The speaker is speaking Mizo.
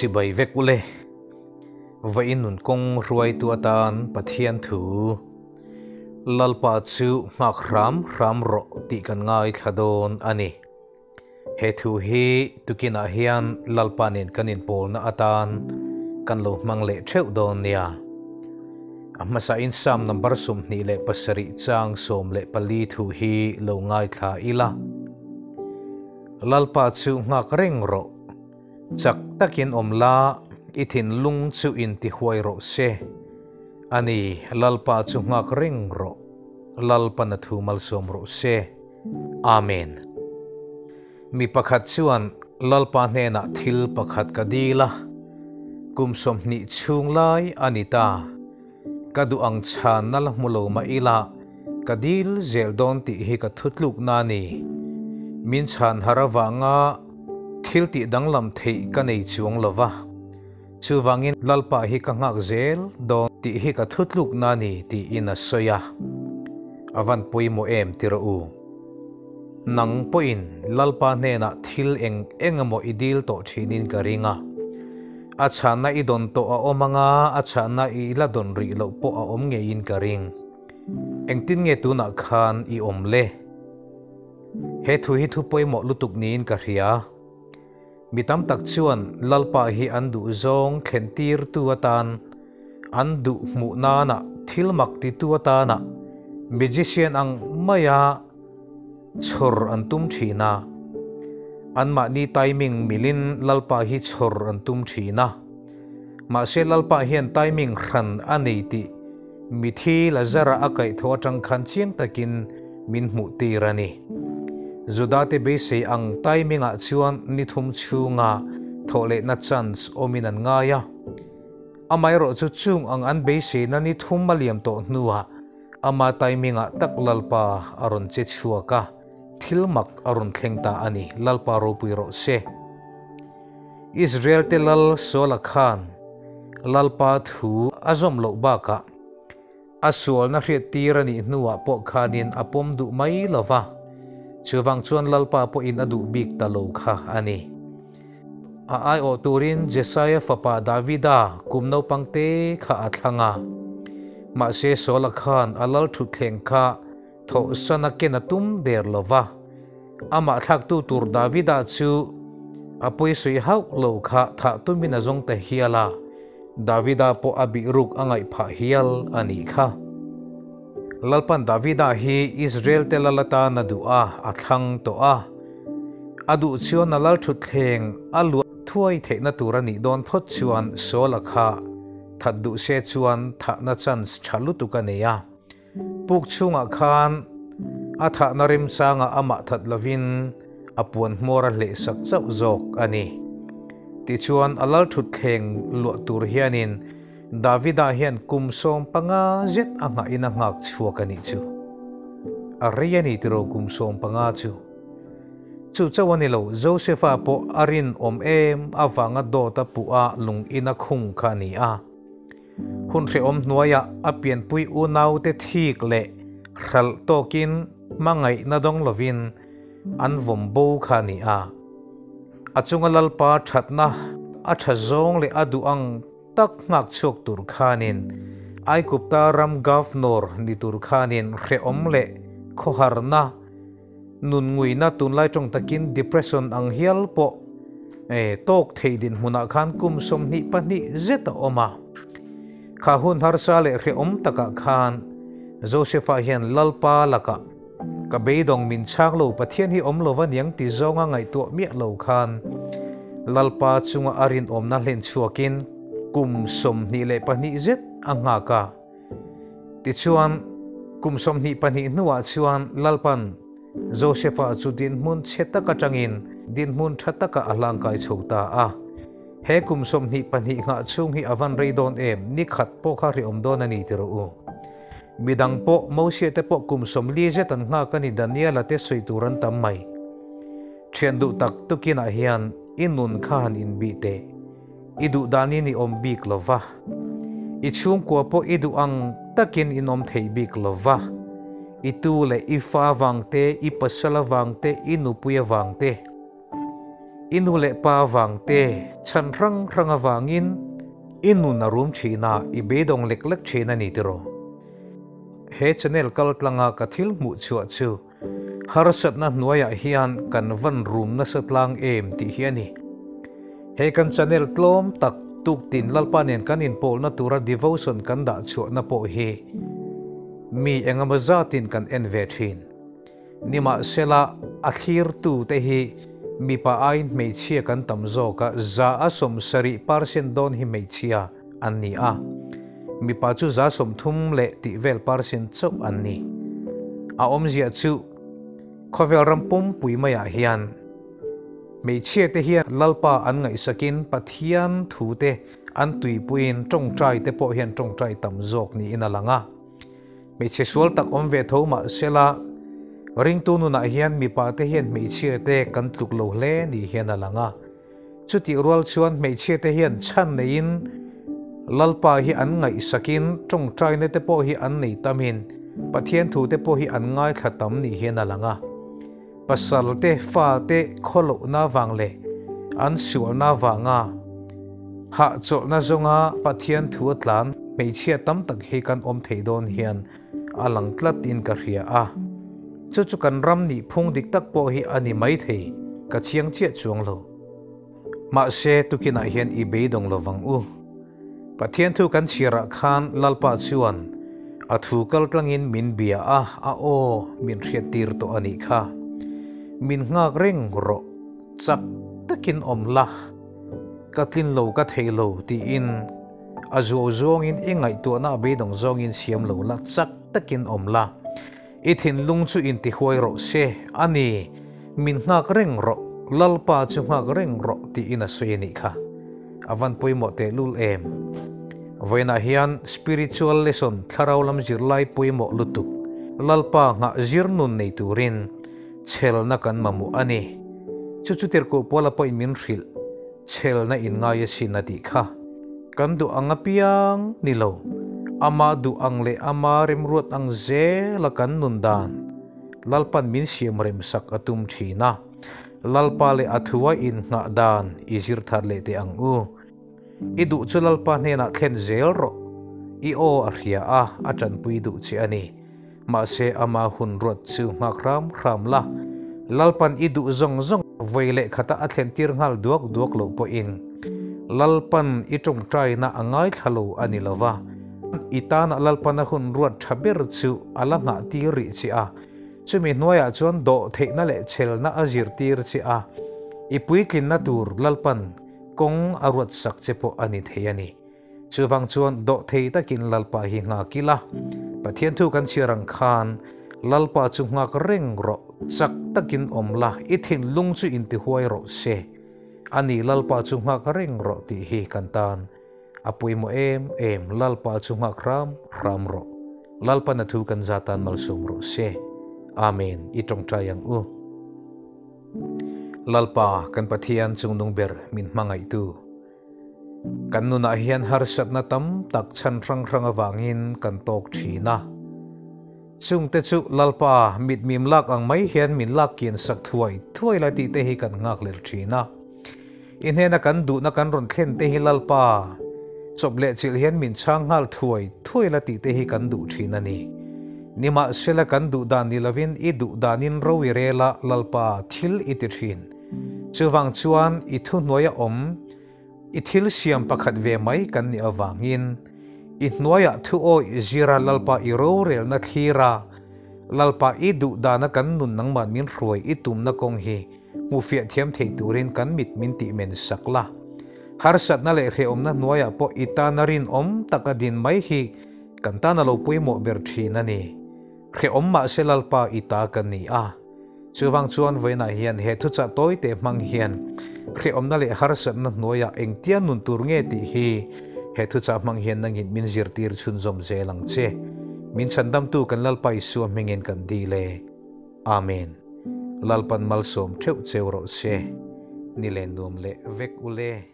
Chibai vek ule. Vawiin nun kawng hruaitu atan Pathian thu Lalpa chu nghak hram hram rawh tih kan ngaithla dawn a ni. He thu hi tukinah hian Lalpa nen kan inpawlna atan kan lo hmang leh theuh dawn nia. A hmasain Psalm number 27 chang 14 thu hi lo ngaithla ila. Lalpa chu nghak reng rawh. Chak takin awm la, i thinlung chu intihuai rawh se. A ni, Lalpa chu nghak reng rawh. Lalpan a thu malsawm rawh se. Amen. Mi pakhat chuan Lalpa hnenah thil pakhat ka dil a, kum 20 chhung lai a ni ta. Ka duh ang chhanna la hmu lo mah ila, ka dil zel dawn tih hi ka thutlukna a ni. Min chhan har avanga thil tih danglam theih ka nei chuang lo va. Chuvangin Lalpa hi ka nghak zel dawn tih hi ka thutlukna a ni tiin a sawi a. A van pawimawh em ti rawh u. Nang pawhin Lalpa hnenah thil eng eng emaw i dil tawh thinin ka ring a. A chhahna i dawn tawh a awm anga a chhahna i la dawn rih loh pawh a awm ngeiin ka ring. Engtin nge tunah khan i awm le? He thu hi thu pawimawh lutuk niin ka hria. Mi tam tak chuan Lalpa hi an duh zawng thlen tirtu atan, an duh hmuh nana thil mak titu atana magician ang maia chhawr an tum thin a. Anmahni timing milin Lalpa hi chhawr an tum thin a. Mahse Lalpa hian timing hran a nei tih mithi Lazara a kaihthawh atang khan chiang takin min hmuh tir a ni. Judate beisei ang timing-ah chuan ni thum chhunga thawh lehna chance awmin an ngai a. Amaherawh chu chung ang an beiseina ni thum a liam tawh hnuah ama timing-ah tak Lalpa a rawn che chhuak a, thil mak a rawn thleng ta a ni. Lalpa ropui rawh se. Israel te Lal Saula khan Lalpa thu a zawm loh bakah a sualna hriat tir a nih hnuah pawh khanin a pawm duh mai lo va, chuvang chuan Lalpa pawhin a duh bik ta lo kha a ni. A aiawh turin Jesaia fapa Davida kum naupang te kha a thlang a. Mahse Saula khan a lal thutthleng kha thawhsan a ken a tum der lo va. Amah thlaktu tur Davida chu a pawisui hauh lo kha thah tumin a zawng ta hial a. Davida pawh a bih ruk a ngaih phah hial a nih kha. Lalpan Davida hi Israel te lal atan a duh a, a thlang tawh a. A duh chuan a lal thutthleng a luah thuai theihna tur a nih dawn phawt chuan Saula kha that duh se chuan thahna chance tha lutuk a nei a. Puk chhungah khan a thahna remchangah amah that lovin a puan hmawr a hleh sak chauh zawk a ni. Tichuan a lal thutthleng luah tur hianin Davida hian kum 15 zet a nghahin a nghak chhuak a nih chu. A rei a ni tiraw kum 15 chu. Chu chauh a ni lo, Josefa pawh a rinawm em avanga dawt a puh a lung in a khung kha a ni a. Hun hrehawm hnuaiah a pianpui unaute thik leh hralh tawkin hmangaihna dawng lovin an vawm bo kha a ni a. A chunga Lalpa thatna a tha zawng leh a duh ang tak nghak chhuak tur khanin Aigupta ram governor ni tur khanin hrehawm leh khawharna nun nguina tunlai tawng takin depression ang hial pawh tawk thei dinhmunah khan kum 22 zet a awm a. Kha hun harsa leh hrehawm takah khan Josefa hian Lalpa lakah ka beidawng min chhang lo Pathian hi awm lova niang ti zawnga ngaihtuah miah lo khan Lalpa chunga a rinawmna hlen chhuakin kum 22 zet a nghak a. Tichuan kum 22 hnuah chuan Lalpan Josefa chu dinhmun chhe tak atangin dinhmun tha taka a hlangkai chho ta a. He kum 22 ngah chhung hi avan rei dawn em ni khat pawh kha ri awm dawn a ni ti rawh u. Midang pawh Moses te pawh kum 40 zet an nghak a ni Daniela te sawi tur an tam mai. Thian duh tak tukinah hian i nun kha han inbi te. I duh danin i awm bik lova. I chhungkua pawh i duh ang takin in awm thei bik lova. I tu leh i fa vang te, i pasala vang te, i nupui avang te. I nu leh pa vang te, chhan hrang hrang avangin i nun a rum thin a, i beidawng lek lek thin a ni tiraw? He channel kal tlanga ka thil hmuh chhuah chu harsatna hnuaiah hian kan van rum nasa tlang em tih hi a ni. He kan channel tlawm tak tuktin Lalpa nen kan inpawlna tura devotion kan dah chhuahna pawh hi mi engemaw zatin kan en ve thin. Nimahsela, a thlirtute hi mipa aiin hmeichhia kan tam zawk a, 70% dawn hi hmeichhia an ni a, mipa chu 30 leh tih vel percent chauh an ni. A awmzia chu khawvel ram pumpui maiah hian hmeichhiate hian Lalpa an ngaihsakin Pathian thute an tuipuiin tawngtai te pawh hian tawngtai tam zawk niin a lang a. Hmeichhe sual tak awm ve tho mah sela, ringtu nunah hian mipa te hian hmeichhia te kan tluk lo hle ni hian a lang a. Chutih rual chuan hmeichhia te hian chhan neiin Lalpa hi an ngaihsakin tawngtaina te pawh hi an nei tamin Pathian thu te pawh hi an ngaithla tam ni hian a lang a. Pasal te, fa te khawlohna vang leh an sualna vanga hahchawlhna zawnga Pathian thu a tlan hmeichhia tam tak hi kan awm thei dawn hian a lang tlat in ka hria a. Chu chu kan ram nih phung dik tak pawh hi a ni mai thei, ka chiang chiah chuang lo. Mahse tukinah hian i beidawng lo vang u. Pathian thu kan chhiarah khan Lalpa chuan a thu kal tlangin min bia a, a aw min hriattir tawh a nih kha. Min nghak reng rawh, chak takin awm la, ka tlin lo ka thei lo tiin a zuau zawngin i ngaihtuahna a beidawng zawngin siam lo la, chak takin awm la, i thinlung chu intihuai rawh se a ni, min nghak reng rawh, Lalpa chu nghak reng rawh tiin a sawi a nih kha. A van pawimawh tehlul em? Vawiinah hian spiritual lesson thlarau lam zirlai pawimawh lutuk Lalpa nghah zir nun nei turin chhelna kan mamawh a ni. Chu chu tirhkoh Paula pawhin min hrilh, chhelna in ngai asin a tih kha. Kan duh ang apiang ni lo, ama duh ang leh ama remruat ang zela kan nun dan Lalpan min siam remsak a tum thin a. Lalpa leh a thua innghah dan i zir thar leh teh ang u. I duh chu Lalpa hnenah thlen zel rawh. I aw a hria a, a tanpui duh che a ni. Mahse ama hun ruat chu nghak hram hram la. Lalpan i duh zawng zawng vawi leh khata a thlen tir nghal duak duak loh pawhin Lalpan i tawngtaina a ngaithla lo a ni lo va. I tana Lalpan a hun ruat tha ber chu a la nghah tir rih che a. Chumi hnuaiah chuan dawh theihna leh chhelna a zirtir che a, i puitlinna tur Lalpan kawng a ruatsak che pawh a ni thei a ni. Chuvang chuan dawh thei takin Lalpa hi nghak ila, Pathian thu kan chhiar ang khan Lalpa chu nghak reng rawh, chak takin awm la, i thinlung chu intihuai rawh se. A ni Lalpa chu nghak reng rawh tih hi kan tan A pawimawh em em, Lalpa chu nghak hram hram rawh. Lalpa na thu kan za tan malsawm rawh se. Amen, i tawngtai ang u. Lalpa kan Pathian chungnung ber min hmangaihtu. Kan nunah hian harsatna tam tak chhan hrang hrang avangin kan tawk thin a. Chungte chu Lalpa mitmim lak ang mai hian min lak kian sak thuai thuai lai tih te hi kan nghak lel thin a. I hnena kan duhna kan rawn thlen te hi Lalpa chawp leh chilh hian min chhang nghal thuai thuai la tih te hi kan duh thin a ni. Nimahsela kan duh dan ni lovin i duh danin ro i rel a Lalpa thil i ti thin. Chuvang chuan i thuhnuaia awm I thil siam pakhat ve mai kan nih avangin i hnuaiah thu awih zira Lalpa i rorelna thlira Lalpa i duh dana kan nun nangmah min hruai i tumna kawng hi hmuhfiah thiam thei turin kan mit min tih men sak la. Harsatna leh hrehawmna hnuaiah pawh i tana rinawm taka din mai hi kan tana lo pawimawh ber thin a ni. Hrehawm mahse Lalpa i ta kan ni a. Chuvang chuan vawiinah hian he thuchah tawite hmang hian hrehawmna leh harsatna hnuaiah engtia nun tur nge tih hi he thuchah hmang hian nangin min zirtir chhunzawm zel ang che. Min chhandamtu kan Lalpa Isua hmingin kan dil e. Amen. Lalpan malsawm theuh cheu rawh se. Ni len nuam leh vek ule.